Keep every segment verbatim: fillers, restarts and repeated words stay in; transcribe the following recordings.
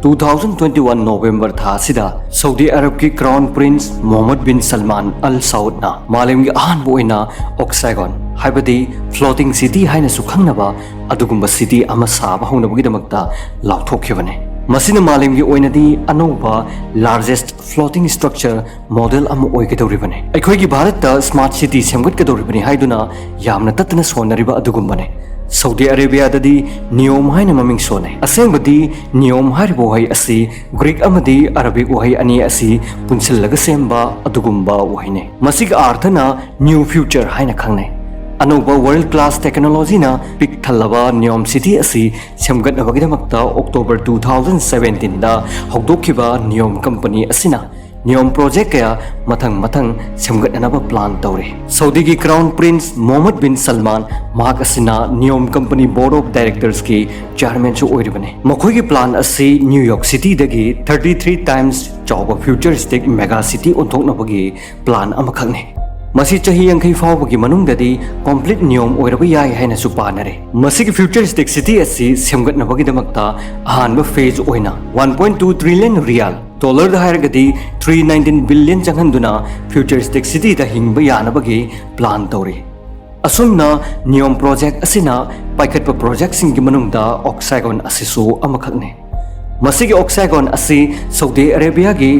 Two thousand twenty one November ꯊꯥ ꯑꯁꯤꯗ ꯁꯧꯗꯤ ꯑꯔꯕꯀꯤ Crown Prince Mohammed bin Salman Al Saudꯅ ꯃꯥꯂꯦꯝꯒꯤ ꯑꯍꯥꯟꯕ ꯑꯣꯏꯅ Oxagon, ꯍꯥꯏꯕꯗꯤ floating city ꯍꯥꯏꯅꯁꯨ ꯈꯪꯅꯕ ꯑꯗꯨꯒꯨꯝꯕ city ꯑꯃ ꯁꯥꯕ ꯍꯧꯅꯕꯒꯤꯗꯃꯛꯇ ꯂꯥꯎꯊꯣꯛꯈꯤꯕꯅꯤ꯫ ꯃꯁꯤꯅ ꯃꯥꯂꯦꯝꯒꯤ ꯑꯣꯏꯅꯗꯤ ꯑꯅꯧꯕ largest floating structure model ꯑꯃ ꯑꯣꯏꯒꯗꯧꯔꯤꯕꯅꯤ꯫ ꯑꯩꯈꯣꯏꯒꯤ ꯚꯥꯔꯠꯇ smart city ꯁꯦꯝꯒꯠꯀꯗꯧꯔꯤꯕꯅꯤ ꯍꯥꯏꯗꯨꯅ ꯌꯥꯝꯅ ꯇꯠꯇꯅ ꯁꯣꯟꯅꯔꯤꯕ ꯑꯗꯨꯒꯨꯝꯕꯅꯤ꯫ ꯁꯧꯗꯤ ꯑꯔꯦꯕꯤꯌꯥꯗꯗꯤ NEOM ꯍꯥꯏꯅ ꯃꯃꯤꯡ ꯁꯣꯟꯅꯩ꯫ ꯑꯁꯦꯡꯕꯗꯤ NEOM ꯍꯥꯏꯔꯤꯕ ꯋꯥꯍꯩ ꯑꯁꯤ Greek ꯑꯃꯗꯤ Arabic ꯋꯥꯍꯩ ꯑꯅꯤ ꯑꯁꯤ ꯄꯨꯟꯁꯤꯜꯂꯒ ꯁꯦꯝꯕ ꯑꯗꯨꯒꯨꯝꯕ ꯋꯥꯍꯩꯅꯤ꯫ ꯃꯁꯤꯒꯤ ꯑꯥꯔꯊꯅ new future ꯍꯥꯏꯅ ꯈꯪꯅꯩ꯫ ꯑꯅꯧꯕ world class technologyꯅ ꯄꯤꯛ ꯊꯜꯂꯕ NEOM city ꯑꯁꯤ ꯁꯦꯝꯒꯠꯅꯕꯒꯤꯗꯃꯛꯇ October two thousand seventeenꯗ ꯍꯧꯗꯣꯛꯈꯤꯕ NEOM company ꯑꯁꯤꯅ NEOM project ꯀꯌꯥ ꯃꯊꯪ ꯃꯊꯪ ꯁꯦꯝꯒꯠꯅꯅꯕ plan ꯇꯧꯔꯤ꯫ ꯁꯧꯗꯤꯒꯤ Crown Prince Mohammed bin Salman ꯃꯍꯥꯛ ꯑꯁꯤꯅ NEOM company board of directorsꯀꯤ chairmanꯁꯨ ꯑꯣꯏꯔꯤꯕꯅꯤ꯫ ꯃꯈꯣꯏꯒꯤ plan ꯑꯁꯤ New York cityꯗꯒꯤ thirty three times ꯆꯥꯎꯕ futuristic mega city ꯑꯣꯟꯊꯣꯛꯅꯕꯒꯤ plan ꯑꯃꯈꯛꯅꯤ꯫ ꯃꯁꯤ ꯆꯍꯤ ꯌꯥꯡꯈꯩ ꯐꯥꯎꯕꯒꯤ ꯃꯅꯨꯡꯗꯗꯤ complete NEOM ꯑꯣꯏꯔꯕ ꯌꯥꯏ ꯍꯥꯏꯅꯁꯨ ꯄꯥꯅꯔꯤ꯫ ꯃꯁꯤꯒꯤ futuristic city ꯑꯁꯤ ꯁꯦꯝꯒꯠꯅꯕꯒꯤꯗꯃꯛꯇ ꯑꯍꯥꯟꯕ phase ꯑꯣꯏꯅ one point two trillion riyal, dollarꯗ ꯍꯥꯏꯔꯒꯗꯤ three nineteen billion ꯆꯪꯍꯟꯗꯨꯅ futuristic cityꯗ ꯍꯤꯡꯕ ꯌꯥꯅꯕꯒꯤ plan ꯇꯧꯔꯤ꯫ ꯑꯁꯨꯝꯅ NEOM project ꯑꯁꯤꯅ ꯄꯥꯏꯈꯠꯄ projectꯁꯤꯡꯒꯤ ꯃꯅꯨꯡꯗ Oxagon ꯑꯁꯤꯁꯨ ꯑꯃꯈꯛꯅꯤ꯫ ꯃꯁꯤꯒꯤ Oxagon ꯑꯁꯤ ꯁꯧꯗꯤ ꯑꯔꯦꯕꯤꯌꯥꯒꯤ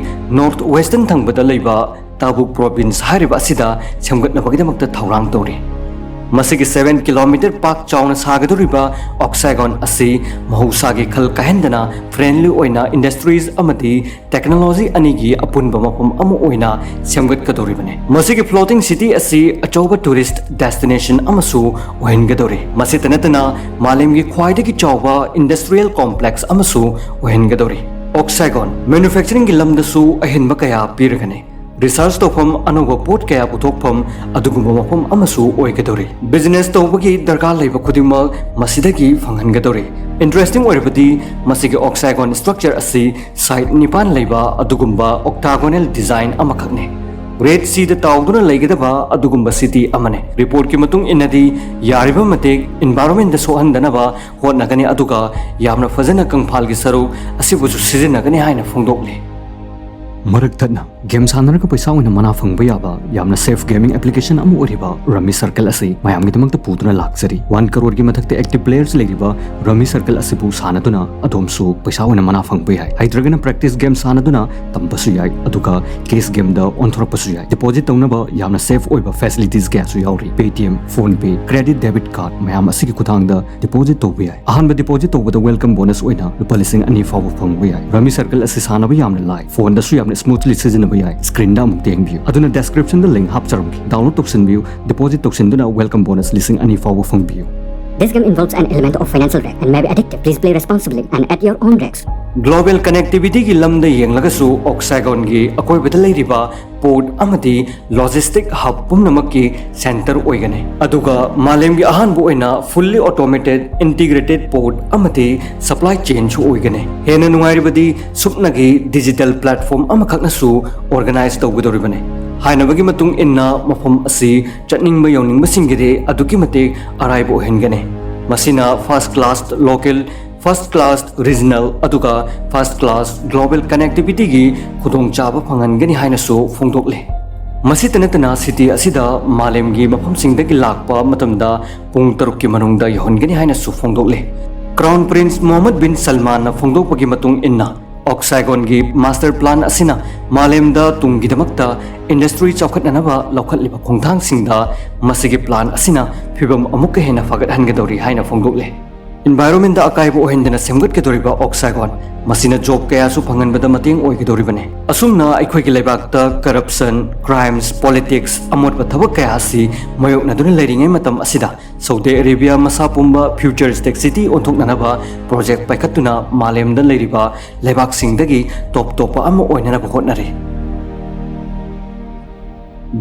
north western ꯊꯪꯕꯗ ꯂꯩꯕ ꯇꯥꯕꯨꯛ province ꯍꯥꯏꯔꯤꯕ ꯑꯁꯤꯗ ꯁꯦꯝꯒꯠꯅꯕꯒꯤꯗꯃꯛꯇ ꯊꯧꯔꯥꯡ ꯇꯧꯔꯤ꯫ ꯃꯁꯤꯒꯤ seven kilometer ꯄꯥꯛ ꯆꯥꯎꯅ ꯁꯥꯒꯗꯧꯔꯤꯕ Oxagon ꯑꯁꯤ ꯃꯍꯧꯁꯥꯒꯤ ꯈꯜ ꯀꯥꯏꯍꯟꯗꯅ friendly ꯑꯣꯏꯅ industries ꯑꯃꯗꯤ technology ꯑꯅꯤꯒꯤ ꯑꯄꯨꯟꯕ ꯃꯐꯝ ꯑꯃ ꯑꯣꯏꯅ ꯁꯦꯝꯒꯠꯀꯗꯧꯔꯤꯕꯅꯤ꯫ ꯃꯁꯤꯒꯤ floating city ꯑꯁꯤ ꯑꯆꯧꯕ tourist destination ꯑꯃꯁꯨ ꯑꯣꯏꯍꯟꯒꯗꯧꯔꯤ꯫ ꯃꯁꯤꯇ ꯅꯠꯇꯅ ꯃꯥꯂꯦꯝꯒꯤ ꯈ꯭ꯋꯥꯏꯗꯒꯤ ꯆꯥꯎꯕ industrial complex ꯑꯃꯁꯨ ꯑꯣꯏꯍꯟꯒꯗꯧꯔꯤ꯫ Oxagon manufacturingꯒꯤ ꯂꯝꯗꯁꯨ ꯑꯍꯦꯟꯕ ꯀꯌꯥ ꯄꯤꯔꯒꯅꯤ꯫ Research ꯇꯧꯐꯝ, ꯑꯅꯧꯕ ꯄꯣꯠ ꯀꯌꯥ ꯄꯨꯊꯣꯛꯐꯝ ꯑꯗꯨꯒꯨꯝꯕ ꯃꯐꯝ ꯑꯃꯁꯨ ꯑꯣꯏꯒꯗꯧꯔꯤ꯫ Business ꯇꯧꯕꯒꯤ ꯗꯔꯀꯥꯔ ꯂꯩꯕ ꯈꯨꯗꯤꯡꯃꯛ ꯃꯁꯤꯗꯒꯤ ꯐꯪꯍꯟꯒꯗꯧꯔꯤ꯫ Interesting ꯑꯣꯏꯔꯕꯗꯤ ꯃꯁꯤꯒꯤ Oxagon structure ꯑꯁꯤ side ꯅꯤꯄꯥꯟ ꯂꯩꯕ ꯑꯗꯨꯒꯨꯝꯕ octagonal design ꯑꯃꯈꯛꯅꯤ꯫ ꯔꯦꯗ ꯁꯤꯗ ꯇꯥꯎꯗꯨꯅ ꯂꯩꯒꯗꯕ ꯑꯗꯨꯒꯨꯝꯕ ꯁꯤꯇꯤ ꯑꯃꯅꯤ꯫ ꯔꯤꯄꯣꯔꯠꯀꯤ ꯃꯇꯨꯡ ꯏꯟꯅꯗꯤ ꯌꯥꯔꯤꯕ ꯃꯇꯤꯛ ꯏꯟꯚꯥꯏꯔꯣꯟꯃꯦꯟꯗ ꯁꯣꯛꯍꯟꯗꯅꯕ ꯍꯣꯠꯅꯒꯅꯤ, ꯑꯗꯨꯒ ꯌꯥꯝꯅ ꯐꯖꯅ ꯀꯪꯐꯥꯜꯒꯤ ꯁꯔꯨꯛ ꯑꯁꯤꯕꯨꯁꯨ ꯁꯤꯖꯤꯟꯅꯒꯅꯤ ꯍꯥꯏꯅ ꯐꯣꯡꯗꯣꯛꯂꯤ꯫ ꯃꯔꯛ ꯊꯠꯅ ꯒꯦꯝ ꯁꯥꯟꯅꯔꯒ ꯄꯩꯁꯥ ꯑꯣꯏꯅ ꯃꯅꯥ ꯐꯪꯕ ꯌꯥꯕ ꯌꯥꯝꯅ ꯁꯦꯐ ꯒꯦꯃꯤꯡ ꯑꯦꯄ꯭ꯂꯤꯀꯦꯁꯟ ꯑꯃ ꯑꯣꯏꯔꯤꯕ ꯔꯝꯃꯤ ꯁꯔꯀꯜ ꯑꯁꯤ ꯃꯌꯥꯝꯒꯤꯗꯃꯛꯇ ꯄꯨꯗꯨꯅ ꯂꯥꯛꯆꯔꯤ꯫ ꯋꯥꯟ ꯀꯔꯣꯔꯒꯤ ꯃꯊꯛꯇ ꯑꯦꯛꯇꯤꯚ ꯄ꯭ꯂꯦꯌꯔꯁ ꯂꯩꯔꯤꯕ ꯔꯝꯃꯤ ꯁꯔꯀꯜ ꯑꯁꯤꯕꯨ ꯁꯥꯟꯅꯗꯨꯅ ꯑꯗꯣꯝꯁꯨ ꯄꯩꯁꯥ ꯑꯣꯏꯅ ꯃꯅꯥ ꯐꯪꯕ ꯌꯥꯏ꯫ ꯍꯩꯇ꯭ꯔꯒꯅ ꯄ꯭ꯔꯦꯛꯇꯤꯁ ꯒꯦꯝ ꯁꯥꯟꯅꯗꯨꯅ ꯇꯝꯕꯁꯨ ꯌꯥꯏ, ꯑꯗꯨꯒ ꯀꯦꯁ ꯒꯦꯝꯗ ꯑꯣꯟꯊꯣꯔꯛꯄꯁꯨ ꯌꯥꯏ꯫ ꯗꯤꯄꯣꯖꯤꯠ ꯇꯧꯅꯕ ꯌꯥꯝꯅ ꯁꯦꯐ ꯑꯣꯏꯕ ꯐꯦꯁꯤꯂꯤꯇꯤꯁ ꯀꯌꯥꯁꯨ ꯌꯥꯎꯔꯤ꯫ ꯄꯦ ꯇꯤ ꯑꯦꯝ, ꯐꯣꯟ ꯄꯦ, ꯀ꯭ꯔꯦꯗꯤꯠ ꯗꯦꯕꯤꯠ ꯀꯥꯔꯗ ꯃꯌꯥꯝ ꯑꯁꯤꯒꯤ ꯈꯨꯊꯥꯡꯗ ꯗꯤꯄꯣꯖꯤꯠ ꯇꯧꯕ ꯌꯥꯏ꯫ ꯑꯍꯥꯟꯕ ꯗꯤꯄꯣꯖꯤꯠ ꯇꯧꯕꯗ ꯋꯦꯜꯀꯝ ꯕꯣꯅꯁ ꯑꯣꯏꯅ ꯂꯨꯄꯥ ꯂꯤꯁꯤꯡ ꯑꯅꯤ ꯐꯥꯎꯕ ꯐꯪꯕ ꯌꯥꯏ꯫ ꯔꯝꯃꯤ ꯁꯔꯀꯜ ꯑꯁꯤ ꯁꯥꯟꯅꯕ ꯌꯥꯝꯅ ꯂꯥꯏ꯫ ꯐꯣꯟꯗꯁꯨ ꯌꯥꯝꯅ ꯁ꯭ꯃꯨꯊꯂꯤ ꯁꯤꯖꯤꯟꯅꯕ ꯌꯥꯏ꯫ ꯁ꯭ꯀ꯭ꯔꯤꯟꯗ ꯑꯃꯨꯛꯇ ꯌꯦꯡꯕꯤꯌꯨ꯫ ꯑꯗꯨꯅ ꯗꯦꯁꯀ꯭ꯔꯤꯞꯁꯟꯗ ꯂꯤꯡ ꯍꯥꯞꯆꯔꯝꯒꯦ, ꯗꯥꯎꯟꯂꯣꯗ ꯇꯧꯁꯤꯟꯕꯤꯌꯨ꯫ ꯗꯤꯄꯣꯖꯤꯠ ꯇꯧꯁꯤꯟꯗꯨꯅ ꯋꯦꯜꯀꯝ ꯕꯣꯅꯁ ꯂꯤꯁꯤꯡ ꯑꯅꯤ ꯐꯥꯎꯕ ꯐꯪꯕꯤꯌꯨ꯫ This game involves an element of financial risk and may be addictive. Please play responsibly and at your own risk. Global ꯀꯅꯦꯛꯇꯤꯚꯤꯇꯤꯒꯤ ꯂꯝꯗ ꯌꯦꯡꯂꯒꯁꯨ ꯑꯣꯛꯁꯥꯒꯣꯟꯒꯤ ꯑꯀꯣꯏꯕꯗ ꯂꯩꯔꯤꯕ ꯄꯣꯔꯠ ꯑꯃꯗꯤ ꯂꯣꯖꯤꯁꯇꯤꯛ ꯍꯕ ꯄꯨꯝꯅꯃꯛꯀꯤ ꯁꯦꯟꯇꯔ ꯑꯣꯏꯒꯅꯤ, ꯑꯗꯨꯒ ꯃꯥꯂꯦꯝꯒꯤ ꯑꯍꯥꯟꯕ ꯑꯣꯏꯅ ꯐꯨꯜꯂꯤ ꯑꯣꯇꯣꯃꯦꯇꯦꯗ ꯏꯟꯇꯤꯒ꯭ꯔꯦꯇꯦꯗ ꯄꯣꯔꯠ ꯑꯃꯗꯤ ꯁꯄ꯭ꯂꯥꯏ ꯆꯦꯟꯁꯨ ꯑꯣꯏꯒꯅꯤ꯫ ꯍꯦꯟꯅ ꯅꯨꯡꯉꯥꯏꯔꯤꯕꯗꯤ ꯁꯨꯞꯅꯒꯤ ꯗꯤꯖꯤꯇꯦꯜ ꯄ꯭ꯂꯦꯠꯐꯣꯝ ꯑꯃꯈꯛꯅꯁꯨ ꯑꯣꯔꯒꯅꯥꯏꯖ ꯇꯧꯒꯗꯧꯔꯤꯕꯅꯤ꯫ ꯍꯥꯏꯅꯕꯒꯤ ꯃꯇꯨꯡ ꯏꯟꯅ ꯃꯐꯝ ꯑꯁꯤ ꯆꯠꯅꯤꯡꯕ ꯌꯧꯅꯤꯡꯕꯁꯤꯡꯒꯤꯗꯤ ꯑꯗꯨꯛꯀꯤ ꯃꯇꯤꯛ ꯑꯔꯥꯏꯕ ꯑꯣꯏꯍꯟꯒꯅꯤ꯫ ꯃꯁꯤꯅ first class local, first class regional, ꯑꯗꯨꯒ ꯐꯥꯔꯁ ꯀ꯭ꯂꯥꯁ ꯒ꯭ꯂꯣꯕꯦꯜ ꯀꯅꯦꯛꯇꯤꯚꯤꯇꯤꯒꯤ ꯈꯨꯗꯣꯡꯆꯥꯕ ꯐꯪꯍꯟꯒꯅꯤ ꯍꯥꯏꯅꯁꯨ ꯐꯣꯡꯗꯣꯛꯂꯤ꯫ ꯃꯁꯤꯇ ꯅꯠꯇꯅ ꯁꯤꯇꯤ ꯑꯁꯤꯗ ꯃꯥꯂꯦꯝꯒꯤ ꯃꯐꯝꯁꯤꯡꯗꯒꯤ ꯂꯥꯛꯄ ꯃꯇꯝꯗ ꯄꯨꯡ ꯇꯔꯨꯛꯀꯤ ꯃꯅꯨꯡꯗ ꯌꯧꯍꯟꯒꯅꯤ ꯍꯥꯏꯅꯁꯨ ꯐꯣꯡꯗꯣꯛꯂꯤ꯫ ꯀ꯭ꯔꯥꯎꯟ ꯄ꯭ꯔꯤꯟꯁ ꯃꯣꯍꯝꯃꯗ ꯕꯤꯟ ꯁꯜꯃꯥꯟꯅ ꯐꯣꯡꯗꯣꯛꯄꯒꯤ ꯃꯇꯨꯡ ꯏꯟꯅ, ꯑꯣꯛꯁꯥꯒꯣꯟꯒꯤ ꯃꯥꯁꯇꯔ ꯄ꯭ꯂꯥꯟ ꯑꯁꯤꯅ ꯃꯥꯂꯦꯝꯗ ꯇꯨꯡꯒꯤꯗꯃꯛꯇ ꯏꯟꯗꯁꯇ꯭ꯔꯤ ꯆꯥꯎꯈꯠꯅꯅꯕ ꯂꯧꯈꯠꯂꯤꯕ ꯈꯣꯡꯊꯥꯡꯁꯤꯡꯗ ꯃꯁꯤꯒꯤ ꯄ꯭ꯂꯥꯟ ꯑꯁꯤꯅ ꯐꯤꯕꯝ ꯑꯃꯨꯛꯀ ꯍꯦꯟꯅ ꯐꯒꯠꯍꯟꯒꯗꯧꯔꯤ ꯍꯥꯏꯅ ꯐꯣꯡꯗꯣꯛꯂꯤ꯫ ꯏꯟꯚꯥꯏꯔꯣꯟꯃꯦꯟꯗ ꯑꯀꯥꯏꯕ ꯑꯣꯏꯍꯟꯗꯅ ꯁꯦꯝꯒꯠꯀꯗꯧꯔꯤꯕ ꯑꯣꯛꯁꯥꯒꯣꯟ, ꯃꯁꯤꯅ ꯖꯣꯕ ꯀꯌꯥꯁꯨ ꯐꯪꯍꯟꯕꯗ ꯃꯇꯦꯡ ꯑꯣꯏꯒꯗꯧꯔꯤꯕꯅꯤ꯫ ꯑꯁꯨꯝꯅ ꯑꯩꯈꯣꯏꯒꯤ ꯂꯩꯕꯥꯛꯇ ꯀꯔꯞꯁꯟ, ꯀ꯭ꯔꯥꯏꯝꯁ, ꯄꯣꯂꯤꯇꯤꯛꯁ, ꯑꯃꯣꯠꯄ ꯊꯕꯛ ꯀꯌꯥ ꯑꯁꯤ ꯃꯥꯌꯣꯛꯅꯗꯨꯅ ꯂꯩꯔꯤꯉꯩ ꯃꯇꯝ ꯑꯁꯤꯗ, ꯁꯧꯗꯤ ꯑꯔꯦꯕꯤꯌꯥ ꯃꯁꯥ ꯄꯨꯝꯕ ꯐ꯭ꯌꯨꯆꯔꯤꯁꯇꯤꯛ ꯁꯤꯇꯤ ꯑꯣꯟꯊꯣꯛꯅꯅꯕ ꯄ꯭ꯔꯣꯖꯦꯛ ꯄꯥꯏꯈꯠꯇꯨꯅ ꯃꯥꯂꯦꯝꯗ ꯂꯩꯔꯤꯕ ꯂꯩꯕꯥꯛꯁꯤꯡꯗꯒꯤ ꯇꯣꯞ ꯇꯣꯞꯄ ꯑꯃ ꯑꯣꯏꯅꯅꯕ ꯍꯣꯠꯅꯔꯤ꯫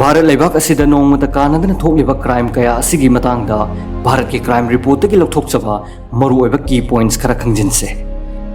ꯚꯥꯔꯠ ꯂꯩꯕꯥꯛ ꯑꯁꯤꯗ ꯅꯣꯡꯃꯇ ꯀꯥꯟꯅꯗꯅ ꯊꯣꯛꯂꯤꯕ ꯀ꯭ꯔꯥꯏꯝ ꯀꯌꯥ ꯑꯁꯤꯒꯤ ꯃꯇꯥꯡꯗ ꯚꯥꯔꯠꯀꯤ ꯀ꯭ꯔꯥꯏꯝ ꯔꯤꯄꯣꯔꯠꯇꯒꯤ ꯂꯧꯊꯣꯛꯆꯕ ꯃꯔꯨꯑꯣꯏꯕ ꯀꯤ ꯄꯣꯏꯟꯠꯁ ꯈꯔ ꯈꯪꯖꯤꯟꯁꯦ꯫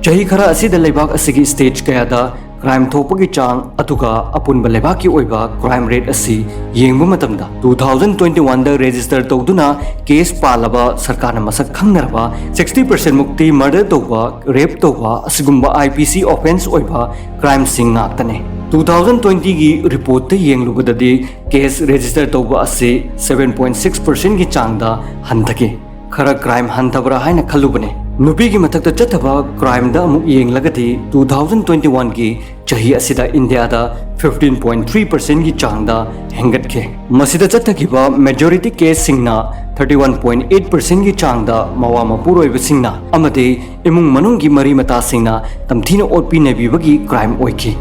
ꯆꯍꯤ ꯈꯔ ꯑꯁꯤꯗ ꯂꯩꯕꯥꯛ ꯑꯁꯤꯒꯤ ꯁ꯭ꯇꯦꯠꯁ ꯀꯌꯥꯗ ꯀ꯭ꯔꯥꯏꯝ ꯊꯣꯛꯄꯒꯤ ꯆꯥꯡ, ꯑꯗꯨꯒ ꯑꯄꯨꯟꯕ ꯂꯩꯕꯥꯛꯀꯤ ꯑꯣꯏꯕ ꯀ꯭ꯔꯥꯏꯝ ꯔꯦꯠ ꯑꯁꯤ ꯌꯦꯡꯕ ꯃꯇꯝꯗ, ꯇꯨ ꯊꯥꯎꯖꯟ ꯇ꯭ꯋꯦꯟꯇꯤ ꯋꯥꯟꯗ ꯔꯦꯖꯤꯁꯇꯔ ꯇꯧꯗꯨꯅ ꯀꯦꯁ ꯄꯥꯜꯂꯕ, ꯁꯔꯀꯥꯔꯅ ꯃꯁꯛ ꯈꯪꯅꯔꯕ, ꯁꯤꯛꯁꯇꯤ ꯄꯔꯁꯦꯟ ꯃꯨꯛꯇꯤ ꯃꯔꯗꯔ ꯇꯧꯕ, ꯔꯦꯞ ꯇꯧꯕ ꯑꯁꯤꯒꯨꯝꯕ ꯑꯥꯏ ꯄꯤ ꯁꯤ ꯑꯣꯐꯦꯟꯁ ꯑꯣꯏꯕ ꯀ꯭ꯔꯥꯏꯝꯁꯤꯡ ꯉꯥꯛꯇꯅꯤ꯫ ꯇꯨ ꯊꯥꯎꯖꯟ ꯇ꯭ꯋꯦꯟꯇꯤꯒꯤ ꯔꯤꯄꯣꯔꯠꯇ ꯌꯦꯡꯂꯨꯕꯗꯗꯤ, ꯀꯦꯁ ꯔꯦꯖꯤꯁꯇꯔ ꯇꯧꯕ ꯑꯁꯤ ꯁꯚꯦꯟ ꯄꯣꯏꯟ ꯁꯤꯛꯁ ꯄꯔꯁꯦꯟꯒꯤ ꯆꯥꯡꯗ ꯍꯟꯊꯈꯤ꯫ ꯈꯔ ꯀ꯭ꯔꯥꯏꯝ ꯍꯟꯊꯕ꯭ꯔꯥ ꯍꯥꯏꯅ ꯈꯜꯂꯨꯕꯅꯦ꯫ ꯅꯨꯄꯤꯒꯤ ꯃꯊꯛꯇ ꯆꯠꯊꯕ ꯀ꯭ꯔꯥꯏꯝꯗ ꯑꯃꯨꯛ ꯌꯦꯡꯂꯒꯗꯤ, ꯇꯨ ꯊꯥꯎꯖꯟ ꯇ꯭ꯋꯦꯟꯇꯤ ꯋꯥꯟꯒꯤ ꯆꯍꯤ ꯑꯁꯤꯗ ꯏꯟꯗꯤꯌꯥꯗ ꯐꯤꯐꯇꯤꯟ ꯄꯣꯏꯟ ꯊ꯭ꯔꯤ ꯄꯔꯁꯦꯟꯒꯤ ꯆꯥꯡꯗ ꯍꯦꯟꯒꯠꯈꯤ꯫ ꯃꯁꯤꯗ ꯆꯠꯊꯈꯤꯕ ꯃꯦꯖꯣꯔꯤꯇꯤ ꯀꯦꯁꯁꯤꯡꯅ ꯊꯥꯔꯇꯤ ꯋꯥꯟ ꯄꯣꯏꯟ ꯑꯩꯠ ꯄꯔꯁꯦꯟꯒꯤ ꯆꯥꯡꯗ ꯃꯋꯥ ꯃꯄꯨꯔꯣꯏꯕꯁꯤꯡꯅ ꯑꯃꯗꯤ ꯏꯃꯨꯡ ꯃꯅꯨꯡꯒꯤ ꯃꯔꯤ ꯃꯇꯥꯁꯤꯡꯅ ꯇꯝꯊꯤꯅ ꯑꯣꯠꯄꯤ ꯅꯩꯕꯤꯕꯒꯤ ꯀ꯭ꯔꯥꯏꯝ ꯑꯣꯏꯈꯤ꯫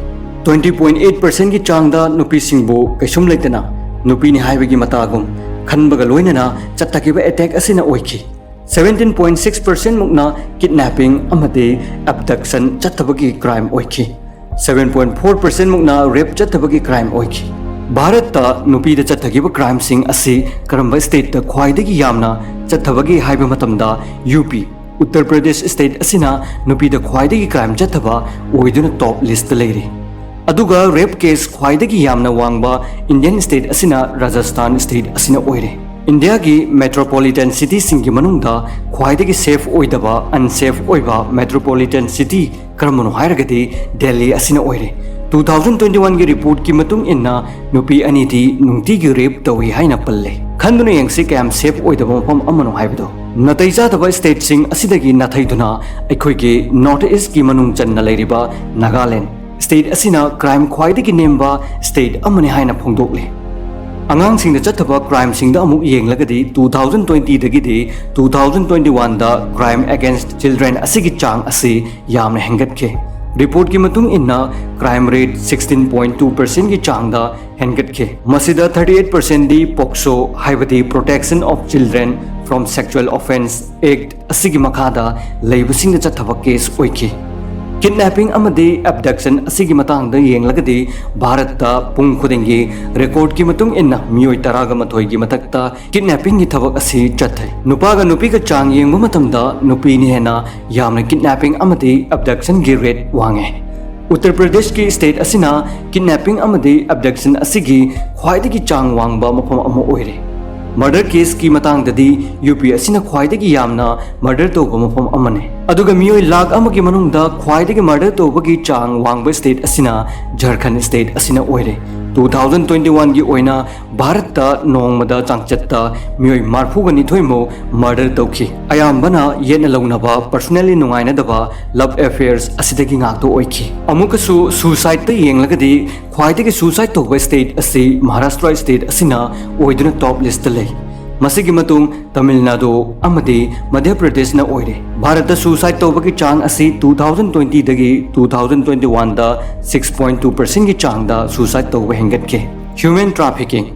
ꯇ꯭ꯋꯦꯟꯇꯤ ꯄꯣꯏꯟ ꯑꯩꯠ ꯄꯔꯁꯦꯟꯒꯤ ꯆꯥꯡꯗ ꯅꯨꯄꯤꯁꯤꯡꯕꯨ ꯀꯩꯁꯨꯝ ꯂꯩꯇꯅ ꯅꯨꯄꯤꯅꯤ ꯍꯥꯏꯕꯒꯤ ꯃꯇꯥꯒꯨꯝ ꯈꯟꯕꯒ ꯂꯣꯏꯅꯅ ꯆꯠꯊꯈꯤꯕ ꯑꯦꯇꯦꯛ ꯑꯁꯤꯅ ꯑꯣꯏꯈꯤ꯫ ꯁꯚꯦꯟꯇꯤꯟ ꯄꯣꯏꯟ ꯁꯤꯛꯁ ꯄꯔꯁꯦꯟ ꯃꯨꯛꯅ ꯀꯤꯗꯅꯦꯄꯤꯡ ꯑꯃꯗꯤ ꯑꯦꯕꯗꯛꯁꯟ ꯆꯠꯊꯕꯒꯤ ꯀ꯭ꯔꯥꯏꯝ ꯑꯣꯏꯈꯤ꯫ ꯁꯚꯦꯟ ꯄꯣꯏꯟ ꯐꯣꯔ ꯄꯔꯁꯦꯟ ꯃꯨꯛꯅ ꯔꯦꯞ ꯆꯠꯊꯕꯒꯤ ꯀ꯭ꯔꯥꯏꯝ ꯑꯣꯏꯈꯤ꯫ ꯚꯥꯔꯠꯇ ꯅꯨꯄꯤꯗ ꯆꯠꯊꯈꯤꯕ ꯀ꯭ꯔꯥꯏꯝꯁꯤꯡ ꯑꯁꯤ ꯀꯔꯝꯕ ꯁ꯭ꯇꯦꯠꯇ ꯈ꯭ꯋꯥꯏꯗꯒꯤ ꯌꯥꯝꯅ ꯆꯠꯊꯕꯒꯦ ꯍꯥꯏꯕ ꯃꯇꯝꯗ, ꯌꯨ ꯄꯤ, ꯎꯠꯇꯔ ꯄ꯭ꯔꯗꯦꯁ ꯁ꯭ꯇꯦꯠ ꯑꯁꯤꯅ ꯅꯨꯄꯤꯗ ꯈ꯭ꯋꯥꯏꯗꯒꯤ ꯀ꯭ꯔꯥꯏꯝ ꯆꯠꯊꯕ ꯑꯣꯏꯗꯨꯅ ꯇꯣꯞ ꯂꯤꯁꯇ ꯂꯩꯔꯤ꯫ ꯑꯗꯨꯒ ꯔꯦꯞ ꯀꯦꯁ ꯈ꯭ꯋꯥꯏꯗꯒꯤ ꯌꯥꯝꯅ ꯋꯥꯡꯕ ꯏꯟꯗꯤꯌꯟ ꯁ꯭ꯇꯦꯠ ꯑꯁꯤꯅ ꯔꯥꯖꯁꯊꯥꯟ ꯁ꯭ꯇꯦꯠ ꯑꯁꯤꯅ ꯑꯣꯏꯔꯦ꯫ ꯏꯟꯗꯤꯌꯥꯒꯤ ꯃꯦꯇ꯭ꯔꯣꯄꯣꯂꯤꯇꯟ ꯁꯤꯇꯤꯁꯤꯡꯒꯤ ꯃꯅꯨꯡꯗ ꯈ꯭ꯋꯥꯏꯗꯒꯤ ꯁꯦꯐ ꯑꯣꯏꯗꯕ, ꯑꯟꯁꯦꯐ ꯑꯣꯏꯕ ꯃꯦꯇ꯭ꯔꯣꯄꯣꯂꯤꯇꯟ ꯁꯤꯇꯤ ꯀꯔꯝꯕꯅꯣ ꯍꯥꯏꯔꯒꯗꯤ, ꯗꯦꯜꯂꯤ ꯑꯁꯤꯅ ꯑꯣꯏꯔꯦ꯫ ꯇꯨ ꯊꯥꯎꯖꯟ ꯇ꯭ꯋꯦꯟꯇꯤ ꯋꯥꯟꯒꯤ ꯔꯤꯄꯣꯔꯠꯀꯤ ꯃꯇꯨꯡ ꯏꯟꯅ, ꯅꯨꯄꯤ ꯑꯅꯤꯗꯤ ꯅꯨꯡꯇꯤꯒꯤ ꯔꯦꯞ ꯇꯧꯏ ꯍꯥꯏꯅ ꯄꯜꯂꯦ꯫ ꯈꯟꯗꯨꯅ ꯌꯦꯡꯁꯤ, ꯀꯌꯥꯝ ꯁꯦꯐ ꯑꯣꯏꯗꯕ ꯃꯐꯝ ꯑꯃꯅꯣ ꯍꯥꯏꯕꯗꯣ꯫ ꯅꯥꯇꯩ ꯆꯥꯗꯕ ꯁ꯭ꯇꯦꯠꯁꯤꯡ ꯑꯁꯤꯗꯒꯤ ꯅꯥꯊꯩꯗꯨꯅ, ꯑꯩꯈꯣꯏꯒꯤ ꯅꯣꯔꯠ ꯏꯁ꯭ꯠꯀꯤ ꯃꯅꯨꯡ ꯆꯟꯅ ꯂꯩꯔꯤꯕ ꯅꯥꯒꯥꯂꯦꯟ ꯁ꯭ꯇꯦꯠ ꯑꯁꯤꯅ ꯀ꯭ꯔꯥꯏꯝ ꯈ꯭ꯋꯥꯏꯗꯒꯤ ꯅꯦꯝꯕ ꯁ꯭ꯇꯦꯠ ꯑꯃꯅꯤ ꯍꯥꯏꯅ ꯐꯣꯡꯗꯣꯛꯂꯤ꯫ ꯑꯉꯥꯡꯁꯤꯡꯗ ꯆꯠꯊꯕ ꯀ꯭ꯔꯥꯏꯝꯁꯤꯡꯗ ꯑꯃꯨꯛ ꯌꯦꯡꯂꯒꯗꯤ, ꯇꯨ ꯊꯥꯎꯖꯟ ꯇ꯭ꯋꯦꯟꯇꯤꯗꯒꯤꯗꯤ ꯇꯨ ꯊꯥꯎꯖꯟ ꯇ꯭ꯋꯦꯟꯇꯤ ꯋꯥꯟꯗ ꯀ꯭ꯔꯥꯏꯝ ꯑꯦꯒꯦꯟꯁ꯭ꯠ ꯆꯤꯜꯗ꯭ꯔꯦꯟ ꯑꯁꯤꯒꯤ ꯆꯥꯡ ꯑꯁꯤ ꯌꯥꯝꯅ ꯍꯦꯟꯒꯠꯈꯤ꯫ ꯔꯤꯄꯣꯔꯠꯀꯤ ꯃꯇꯨꯡ ꯏꯟꯅ, crime rate sixteen point two ꯄꯔꯁꯦꯟꯒꯤ ꯆꯥꯡꯗ ꯍꯦꯟꯒꯠꯈꯤ꯫ ꯃꯁꯤꯗ ꯊꯥꯔꯇꯤ ꯑꯩꯠ ꯄꯔꯁꯦꯟꯗꯤ ꯄꯣꯛꯁꯣ, ꯍꯥꯏꯕꯗꯤ Protection of Children from Sexual Offence Act ꯑꯁꯤꯒꯤ ꯃꯈꯥꯗ ꯂꯩꯕꯁꯤꯡꯗ ꯆꯠꯊꯕ ꯀꯦꯁ ꯑꯣꯏꯈꯤ꯫ ꯀꯤꯗꯅꯦꯄꯤꯡ ꯑꯃꯗꯤ ꯑꯦꯕꯗꯛꯁꯟ ꯑꯁꯤꯒꯤ ꯃꯇꯥꯡꯗ ꯌꯦꯡꯂꯒꯗꯤ, ꯚꯥꯔꯠꯇ ꯄꯨꯡ ꯈꯨꯗꯤꯡꯒꯤ ꯔꯦꯀꯣꯔꯗꯀꯤ ꯃꯇꯨꯡ ꯏꯟꯅ ꯃꯤꯑꯣꯏ ꯇꯔꯥꯒ ꯃꯥꯊꯣꯏꯒꯤ ꯃꯊꯛꯇ ꯀꯤꯗꯅꯦꯄꯤꯡꯒꯤ ꯊꯕꯛ ꯑꯁꯤ ꯆꯠꯊꯩ꯫ ꯅꯨꯄꯥꯒ ꯅꯨꯄꯤꯒ ꯆꯥꯡ ꯌꯦꯡꯕ ꯃꯇꯝꯗ, ꯅꯨꯄꯤꯅ ꯍꯦꯟꯅ ꯌꯥꯝꯅ ꯀꯤꯗꯅꯦꯄꯤꯡ ꯑꯃꯗꯤ ꯑꯦꯕꯗꯛꯁꯟꯒꯤ ꯔꯦꯠ ꯋꯥꯡꯉꯤ꯫ ꯎꯠꯇꯔ ꯄ꯭ꯔꯗꯦꯁꯀꯤ ꯁ꯭ꯇꯦꯠ ꯑꯁꯤꯅ ꯀꯤꯗꯅꯦꯄꯤꯡ ꯑꯃꯗꯤ ꯑꯦꯕꯗꯛꯁꯟ ꯑꯁꯤꯒꯤ ꯈ꯭ꯋꯥꯏꯗꯒꯤ ꯆꯥꯡ ꯋꯥꯡꯕ ꯃꯐꯝ ꯑꯃ ꯑꯣꯏꯔꯦ꯫ ꯃꯔꯗꯔ ꯀꯦꯁꯀꯤ ꯃꯇꯥꯡꯗꯗꯤ ꯌꯨ ꯄꯤ ꯑꯁꯤꯅ ꯈ꯭ꯋꯥꯏꯗꯒꯤ ꯌꯥꯝꯅ ꯃꯔꯗꯔ ꯇꯧꯕ ꯃꯐꯝ ꯑꯃꯅꯤ꯫ ꯑꯗꯨꯒ ꯃꯤꯑꯣꯏ ꯂꯥꯈ ꯑꯃꯒꯤ ꯃꯅꯨꯡꯗ ꯈ꯭ꯋꯥꯏꯗꯒꯤ ꯃꯔꯗꯔ ꯇꯧꯕꯒꯤ ꯆꯥꯡ ꯋꯥꯡꯕ ꯁ꯭ꯇꯦꯠ ꯑꯁꯤꯅ ꯖꯔꯈꯟ ꯁ꯭ꯇꯦꯠ ꯑꯁꯤꯅ ꯑꯣꯏꯔꯦ꯫ ꯇꯨ ꯊꯥꯎꯖꯟ ꯇ꯭ꯋꯦꯟꯇꯤ ꯋꯥꯟꯒꯤ ꯑꯣꯏꯅ ꯚꯥꯔꯠꯇ ꯅꯣꯡꯃꯗ ꯆꯥꯡꯆꯠꯇ ꯃꯤꯑꯣꯏ ꯃꯔꯐꯨꯒ ꯅꯤꯊꯣꯏꯃꯨꯛ ꯃꯔꯗꯔ ꯇꯧꯈꯤ꯫ ꯑꯌꯥꯝꯕꯅ ꯌꯦꯠꯅ ꯂꯧꯅꯕ, ꯄꯔꯁꯅꯦꯜꯂꯤ ꯅꯨꯡꯉꯥꯏꯅꯗꯕ, ꯂꯚ ꯑꯦꯐꯦꯌꯔꯁ ꯑꯁꯤꯗꯒꯤ ꯉꯥꯛꯇ ꯑꯣꯏꯈꯤ꯫ ꯑꯃꯨꯛꯀꯁꯨ ꯁꯨꯁꯥꯏꯗꯇ ꯌꯦꯡꯂꯒꯗꯤ ꯈ꯭ꯋꯥꯏꯗꯒꯤ ꯁꯨꯁꯥꯏꯗ ꯇꯧꯕ ꯁ꯭ꯇꯦꯠ ꯑꯁꯤ ꯃꯍꯥꯔꯥꯁꯇ꯭ꯔ ꯁ꯭ꯇꯦꯠ ꯑꯁꯤꯅ ꯑꯣꯏꯗꯨꯅ ꯇꯣꯞ ꯂꯤꯁꯇ ꯂꯩ꯫ ꯃꯁꯤꯒꯤ ꯃꯇꯨꯡ ꯇꯥꯃꯤꯜ ꯅꯥꯗꯨ ꯑꯃꯗꯤ ꯃꯙ꯭ꯌ ꯄ꯭ꯔꯗꯦꯁꯅ ꯑꯣꯏꯔꯦ꯫ ꯚꯥꯔꯠꯇ ꯁꯨꯁꯥꯏꯗ ꯇꯧꯕꯒꯤ ꯆꯥꯡ ꯑꯁꯤ ꯇꯨ ꯊꯥꯎꯖꯟ ꯇ꯭ꯋꯦꯟꯇꯤꯗꯒꯤ ꯇꯨ ꯊꯥꯎꯖꯟ ꯇ꯭ꯋꯦꯟꯇꯤ ꯋꯥꯟꯗ ꯁꯤꯛꯁ ꯄꯣꯏꯟ ꯇꯨ ꯄꯔꯁꯦꯟꯒꯤ ꯆꯥꯡꯗ ꯁꯨꯁꯥꯏꯗ ꯇꯧꯕ ꯍꯦꯟꯒꯠꯈꯤ꯫ ꯍ꯭ꯌꯨꯃꯦꯟ ꯇ꯭ꯔꯥꯐꯤꯀꯤꯡ꯫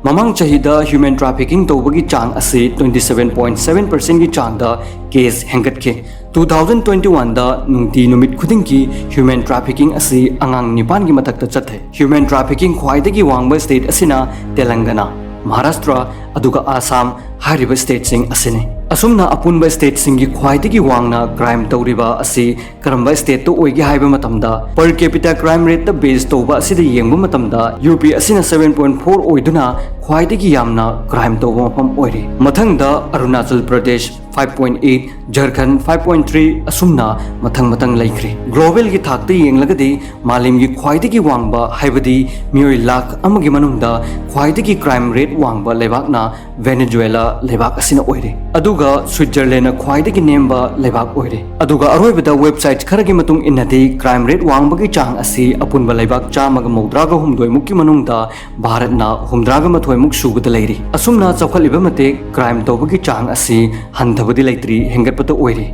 ꯃꯃꯥꯡ ꯆꯍꯤꯗ ꯍ꯭ꯌꯨꯃꯦꯟ ꯇ꯭ꯔꯥꯐꯤꯀꯤꯡ ꯇꯧꯕꯒꯤ ꯆꯥꯡ ꯑꯁꯤ ꯇ꯭ꯋꯦꯟꯇꯤ ꯁꯚꯦꯟ ꯄꯣꯏꯟ ꯁꯚꯦꯟ ꯄꯔꯁꯦꯟꯒꯤ ꯆꯥꯡꯗ ꯀꯦꯁ ꯍꯦꯟꯒꯠꯈꯤ꯫ ꯇꯨ ꯊꯥꯎꯖꯟ ꯇ꯭ꯋꯦꯟꯇꯤ ꯋꯥꯟꯗ ꯅꯨꯡꯇꯤ ꯅꯨꯃꯤꯠ ꯈꯨꯗꯤꯡꯒꯤ ꯍ꯭ꯌꯨꯃꯦꯟ ꯇ꯭ꯔꯥꯐꯤꯀꯤꯡ ꯑꯁꯤ ꯑꯉꯥꯡ ꯅꯤꯄꯥꯟꯒꯤ ꯃꯊꯛꯇ ꯆꯠꯊꯩ꯫ ꯍ꯭ꯌꯨꯃꯦꯟ ꯇ꯭ꯔꯥꯐꯤꯀꯤꯡ ꯈ꯭ꯋꯥꯏꯗꯒꯤ ꯋꯥꯡꯕ ꯁ꯭ꯇꯦꯠ ꯑꯁꯤꯅ ꯇꯦꯂꯪꯒꯅꯥ, ꯃꯍꯥꯔꯥꯁꯇ꯭ꯔ, ꯑꯗꯨꯒ ꯑꯁꯥꯝ ꯍꯥꯏꯔꯤꯕ ꯁ꯭ꯇꯦꯠꯁꯤꯡ ꯑꯁꯤꯅꯤ꯫ ꯑꯁꯨꯝꯅ ꯑꯄꯨꯟꯕ ꯁ꯭ꯇꯦꯠꯁꯤꯡꯒꯤ ꯈ꯭ꯋꯥꯏꯗꯒꯤ ꯋꯥꯡꯅ ꯀ꯭ꯔꯥꯏꯝ ꯇꯧꯔꯤꯕ ꯑꯁꯤ ꯀꯔꯝꯕ ꯁ꯭ꯇꯦꯠꯇ ꯑꯣꯏꯒꯦ ꯍꯥꯏꯕ ꯃꯇꯝꯗ, ꯄꯔ ꯀꯦꯄꯤꯇꯥ ꯀ꯭ꯔꯥꯏꯝ ꯔꯦꯠꯇ ꯕꯦꯖ ꯇꯧꯕ ꯑꯁꯤꯗ ꯌꯦꯡꯕ ꯃꯇꯝꯗ, ꯌꯨ ꯄꯤ ꯑꯁꯤꯅ ꯁꯚꯦꯟ ꯄꯣꯏꯟ ꯐꯣꯔ ꯑꯣꯏꯗꯨꯅ ꯈ꯭ꯋꯥꯏꯗꯒꯤ ꯌꯥꯝꯅ ꯀ꯭ꯔꯥꯏꯝ ꯇꯧꯕ ꯃꯐꯝ ꯑꯣꯏꯔꯤ꯫ ꯃꯊꯪꯗ Arunachal Pradesh five point eight, Jharkhand five point three, ꯑꯁꯨꯝꯅ ꯃꯊꯪ ꯃꯊꯪ ꯂꯩꯈ꯭ꯔꯦ꯫ ꯒ꯭ꯂꯣꯕꯦꯜꯒꯤ ꯊꯥꯛꯇ ꯌꯦꯡꯂꯒꯗꯤ, ꯃꯥꯂꯦꯝꯒꯤ ꯈ꯭ꯋꯥꯏꯗꯒꯤ ꯋꯥꯡꯕ, ꯍꯥꯏꯕꯗꯤ ꯃꯤꯑꯣꯏ ꯂꯥꯈ ꯑꯃꯒꯤ ꯃꯅꯨꯡꯗ ꯈ꯭ꯋꯥꯏꯗꯒꯤ ꯀ꯭ꯔꯥꯏꯝ ꯔꯦꯠ ꯋꯥꯡꯕ ꯂꯩꯕꯥꯛꯅ ꯚꯦꯅꯦꯖꯨꯋꯦꯂꯥ ꯂꯩꯕꯥꯛ ꯑꯁꯤꯅ ꯑꯣꯏꯔꯦ꯫ ꯑꯗꯨꯒ ꯁ꯭ꯋꯤꯠꯖꯔꯂꯦꯟꯅ ꯈ꯭ꯋꯥꯏꯗꯒꯤ ꯅꯦꯝꯕ ꯂꯩꯕꯥꯛ ꯑꯣꯏꯔꯦ꯫ ꯑꯗꯨꯒ ꯑꯔꯣꯏꯕꯗ ꯋꯦꯕꯁꯥꯏꯠ ꯈꯔꯒꯤ ꯃꯇꯨꯡ ꯏꯟꯅꯗꯤ, ꯀ꯭ꯔꯥꯏꯝ ꯔꯦꯠ ꯋꯥꯡꯕꯒꯤ ꯆꯥꯡ ꯑꯁꯤ ꯑꯄꯨꯟꯕ ꯂꯩꯕꯥꯛ ꯆꯥꯝꯃꯒ ꯃꯧꯗ꯭ꯔꯥꯒ ꯍꯨꯝꯗꯣꯏ ꯃꯨꯛꯀꯤ ꯃꯅꯨꯡꯗ ꯚꯥꯔꯠꯅ ꯍꯨꯝꯗ꯭ꯔꯥꯒ ꯃꯥꯊꯣꯏ ꯃꯨꯛ ꯁꯨꯕꯗ ꯂꯩꯔꯤ꯫ ꯑꯁꯨꯝꯅ ꯆꯥꯎꯈꯠꯂꯤꯕ ꯃꯇꯤꯛ ꯀ꯭ꯔꯥꯏꯝ ꯇꯧꯕꯒꯤ ꯆꯥꯡ ꯑꯁꯤ ꯍꯟꯊꯕꯗꯤ ꯂꯩꯇ꯭ꯔꯤ, ꯍꯦꯟꯒꯠꯄꯇ ꯑꯣꯏꯔꯤ꯫